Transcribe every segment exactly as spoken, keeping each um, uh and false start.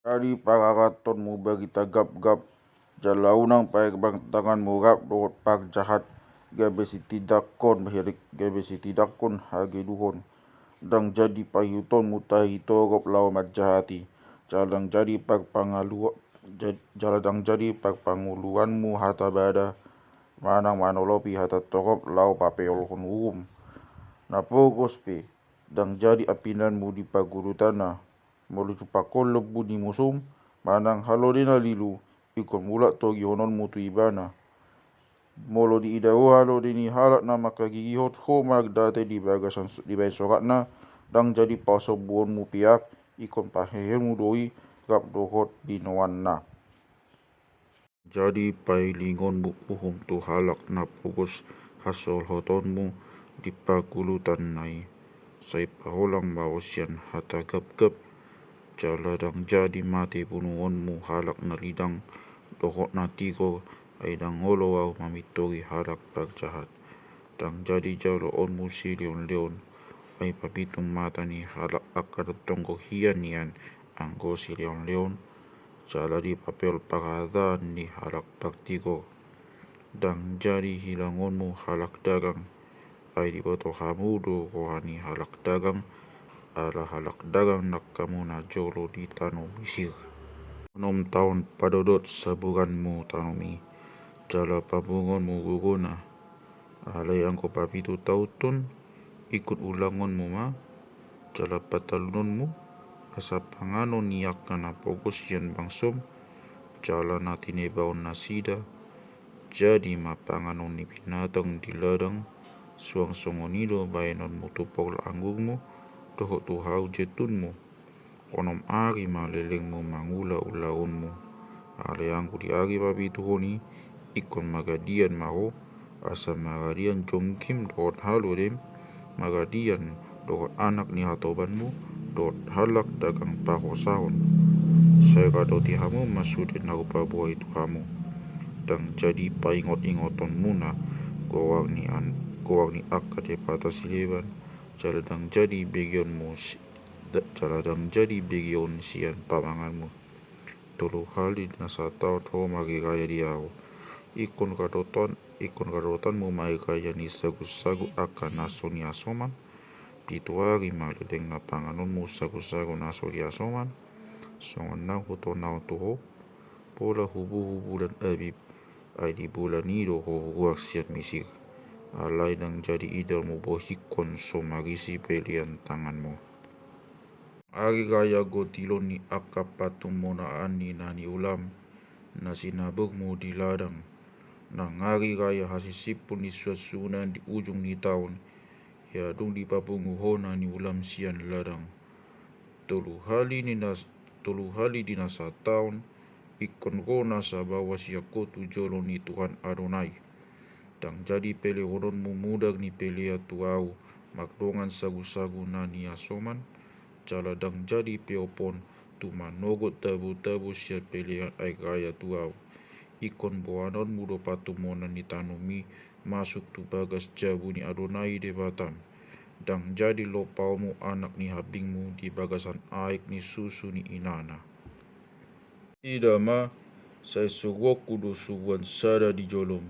Jadi pararatonmu barita gapgap, jala unang paerbang tanganmu rap dohot parjahat, gabe sitindangkon, gabe sitindangkon hageduhon. Ndang jadi paihutonmu tahi torop laho manjahati, jala ndang jadi parpangalu-, ja-, jala ndang jadi parpangoluanmu hata bada, manang manolopi hata torop laho papeolhon uhum. Na pogos pe, ndang jadi ampinanmu di pargulutana, molo jumpang lombu ni musum, manang halode na lilu, ingkon mulak togihononmu tu ibana. Molo diida ho halode ni halak na mangkagigihon, ho ma date di bagasan, dibahen soratna, ndang jadi pasombuonmu peak, ingkon pahehehonmu do i rap dohot binoanna. Jadi pailingonmu uhum tu halak na pogos hasolhotonmu di pargulutana i. Sai paholang ma ho sian hata gapgap, jala ndang jadi mate bunuonmu halak na lidang dohot na tigor, ai ndang olo ahu mamintori halak parjahat. Ndang jadi jaloonmu sileonleon, ai papitung mata ni halak angka na tonggo hian nian anggo sileonleon, jala dipapeol parhataan ni halak partigor. Ndang jadi hilangonmu halak dagang, ai diboto hamu do roha ni halak dagang, ala halak dagang nang hamu na jolo di tano Misir. Onom taon padodot saburanmu tanomi, jala pabungonmu gogona. Alai anggo papitu taonhon, ingkon ulangonmu ma, jala patalunonmu, asa panganon ni angka na pogos sian bangsom, jala na tinebaon nasida. Jadi ma panganon ni binatang di ladang, suang songon i do baenonmu tu pol anggurmu, dohot tu hau jeitunmu. Onom ari ma lelengmu mangula ulaonmu. Alai anggo di ari papituhon i, ingkon magadian ma ho, asa magadian jonggim dohot halodem, magadian dohot anak ni hatobanmu, dohot halak dagang parhosahon. Sai radoti hamu ma sude na hupaboa i tu hamu. Ndang jadi paingotingotonmuna goar ni an-, goar ni angka debata sileban, jala ndang jadi begeonmu si-, da-, jala ndang jadi begeon sian pamanganmu. Tolu hali di na sataon ho ma ari raya di ahu. Ingkon radotan, ingkon radotanmu ma ari raya ni sagusagu angka na so niasoman. Pitu ari ma leleng na panganonmu sagusagu na so niasoman. Songon naung hutonahon tu ho, pola hubuhu bulan Abib, ai di bulan i do ho hugoar sian Misir. Alai ndang jadi idaonmu bohingkon so marisi pelean tanganmu. Ari raya gotilon ni angka patumonaan ni na niulam, na sinaburmu di ladang. Nang ari raya hasisipul ni suansuanan di ujung ni taon, ia dung dipapungu ho na niulam sian ladang. Tolu hali ni nas-, tolu hali di na sataon, ingkon ro nasa baoa sian ho tu jolo ni Tuhan Adonai. Ndang jadi pelehononmu mudar ni pelean tu ahu mardongan sagusagu na niasoman, jala ndang jadi peopon tu manogot tabutabu sian pelean ari raya tu ahu. Ingkon boanonmu do patumonaan ni tanomi masuk tu bagas jabu ni Adonai Debatam. Ndang jadi lopaonmu anak ni hambingmu di bagasan aek ni susu ni inana. Ida ma, sai suruonku do suruan sada di jolom,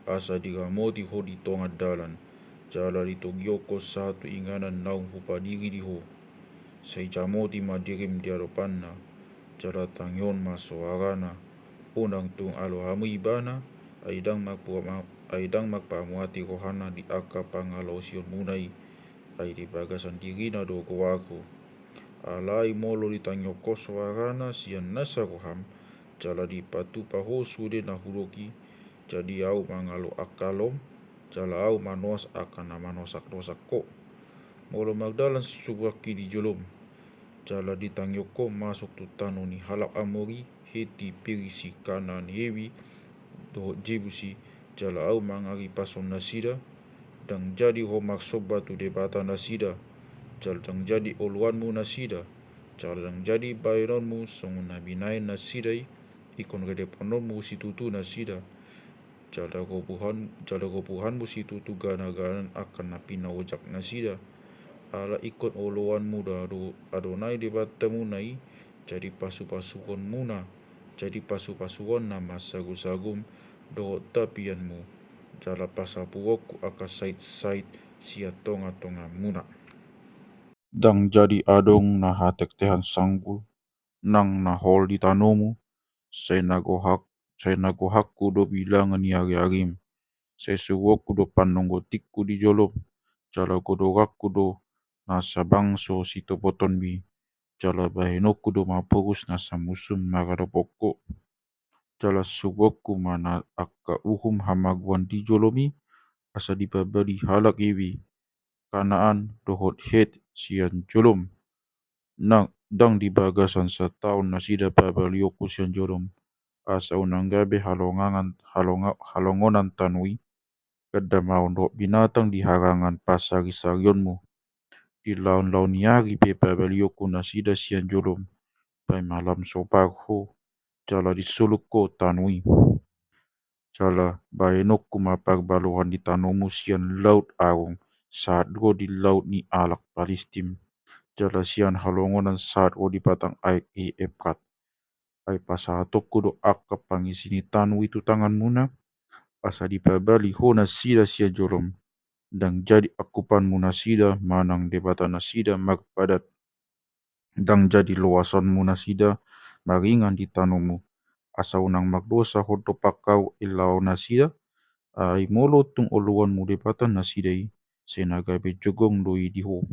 asa diramoti ho di tonga dalan, jala ditogihon ho sahat tu inganan naung hupadiri di ho. Sai jamoti ma dirim di adopanna, jala tangihon ma soarana. Unang tung alo hamu ibana, ai ndang marpua-, ai ndang marpamuati rohana di angka pangalaosionmuna i, ai di bagasan dirina do goarhu. Alai molo ditangihon ho soarana sian nasa roham, jala dipatupa ho sude na hudok i, jadi ahu mangalo angka lom, jala ahu manoas angka na manosaknosak ho. Molo mardalan suruanki di jolom, jala ditangihon ho masuk tu tano ni halak Amori, Heti, Perisi, Kanaan, Hewi, dohot Jebusi, jala ahu mangaripashon nasida, ndang jadi ho marsomba tu debata nasida, jala ndang jadi oloanmu nasida, jala ndang jadi baenonmu songon na binaen nasida i, ingkon redephononmu situtu nasida, jala gobuhan-, jala gobuhanmu situtu ganaganan angka na pinaojak nasida. Ala ingkon oloanmu do Ado-, Adonai Debatamuna i, Jadi pasupasuonmuna, jadi pasupasuonna ma sagusagum dohot tapianmu, jala pasapuonku angka saitsait sian tongatongamuna. Ndang jadi adong na hatektehan sanggul nang na hol di tanomu, sai na gohak, sai na gohakku do bilangan ni ariarim, sai suruonku do panonggotingku di jolom, jala godonganku do nasa bangso sitopotonmi, jala bahenonku do ma porus nasa musum maradophon ho. Jala suruonku ma na angka uhum hamagoan di jolomi, asa dipabali halak Lewi, Kanaan dohot Het sian jolom. Ndang di bagasan sataon nasida pabalionku sian jolom, asa unang gabe halongangan, halonga-, halongonan tano i, gandamaon dohot binatang di harangan pasarisarionmu. Di laonlaon ni ari pe pabalionku nasida sian jolom, paima lam so par ho, jala disoluk ho tano i. Jala bahenonku ma parbalohan ni tanomu sian Laut Arung sahat ro di laut ni halak Palistim, jala sian halongonan sahat ro di patang aek i Eprat. Ai pasahatonku do angka pangisi ni tano i tu tanganmuna, asa dipabali ho nasida sian jolom. Ndang jadi angkupanmu nasida manang debata nasida marpadan. Ndang jadi loasonmu nasida maringan di tanomu, asa unang mardosa ho dompak au, i laho nasida. Ai molo tung oloanmu debata nasida i, sai na gabe jogong do i di ho.